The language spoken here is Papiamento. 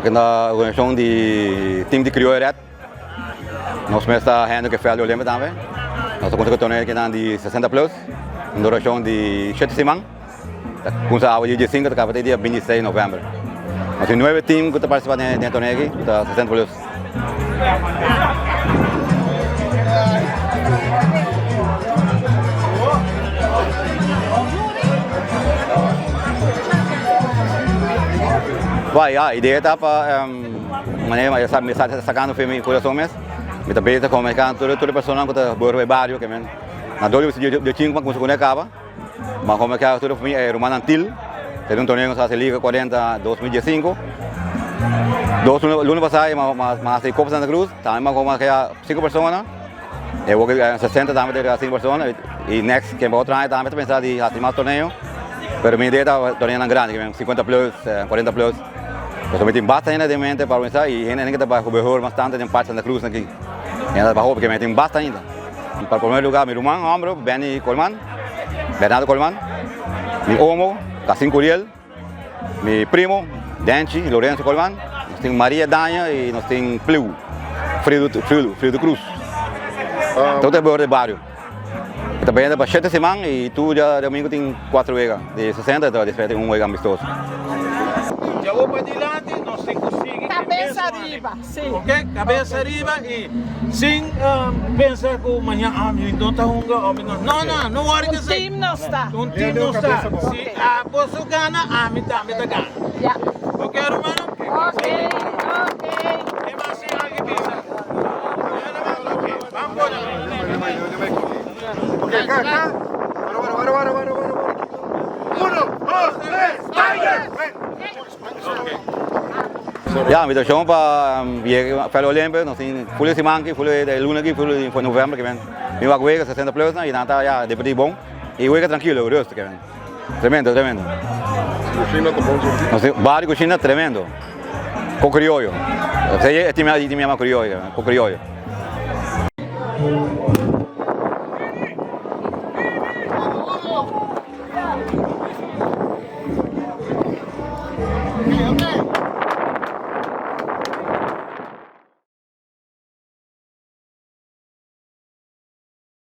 Aki na organisashon di Team di Krioyo Red. Nos mes ta hende ku e Veld Olimpo tambe. Nos ta kuminsá ku e torneo akinan di 60 plus, un durashon di shete siman. Ta kuminsá awe dia diesinku ta kaba te dia binti seis novèmber. Nos tin nuebe team ku ta partisipá den e torneo aki ku ta 60 plus. Bai, ya, idea ta pa manera mi sa mi sa sacando fe mi corazon mes. Mi ta bezig con mexicano tur tur e personanan cu ta bor e bario ke men. Na doli di cinco pa cuminsa cune caba. Ma como ke tur e e rumannan til. Ta un torneo cu nos haci Liga 40 2015. Dos luna luna pasa ma ma ma haci Copa Santa Cruz. Tambe ma como ke cinco persona. E wou ke 60 tambe ta cinco persona y next ke otro aña tambe ta pensa di haci mas torneo. Pero mi idea ta torneonan grandi ke men 50 plus, 40 plus. Pasobra mi tin basta hende den mente pa organisa y hende ke ta bai mehor mas tanto den parti Santa Cruz aki. Hende ta bai hopi ke mi tin basta ainda. Pa primer lugar mi ruman homber Benny Colman, Bernardo Colman, mi omo Casin Curiel, mi primo Denchi Lorenzo Colman, nos tin Maria Daña y nos tin Pliu, Frido, Frido, Frido Cruz. Todo ta mehor den bario. E ta bayendo pa shete siman y tur dia domingo tin cuatro wega di 60 y despues tin un wega amistoso. Djawó padilanti nos tin ku sigui e Kabesa mesun riba, manera. sí. Ok, kabesa riba i sin pensa ku mañana ah mi no ta hunga o mi no. No, no, no wòri Un esei. team nos ta. Un team nos ta. Si boso gana, ami tambe ta gana. Ya. Ok, rumannan? Ok, ok. Ke mas si algin bisa? Ok, ban pone. Ok, acá, acá. Wara, wara, wara, wara, wara, wara. Uno, dos, tres, Tigers! Ya, invitashon pa yega Fèl Olimpo, nos tin ful e siman aki, ful e luna aki, ful e novèmber ki ben. Mi wak wega 60 plus nan i nan ta ya deporti bon i wega trankilo, rustig ki ben. Tremendo, tremendo. Kushina ta bon surti? Nos tin bari kushina tremendo. Con crioyo. Esei e tin mi yama crioyo, con crioyo.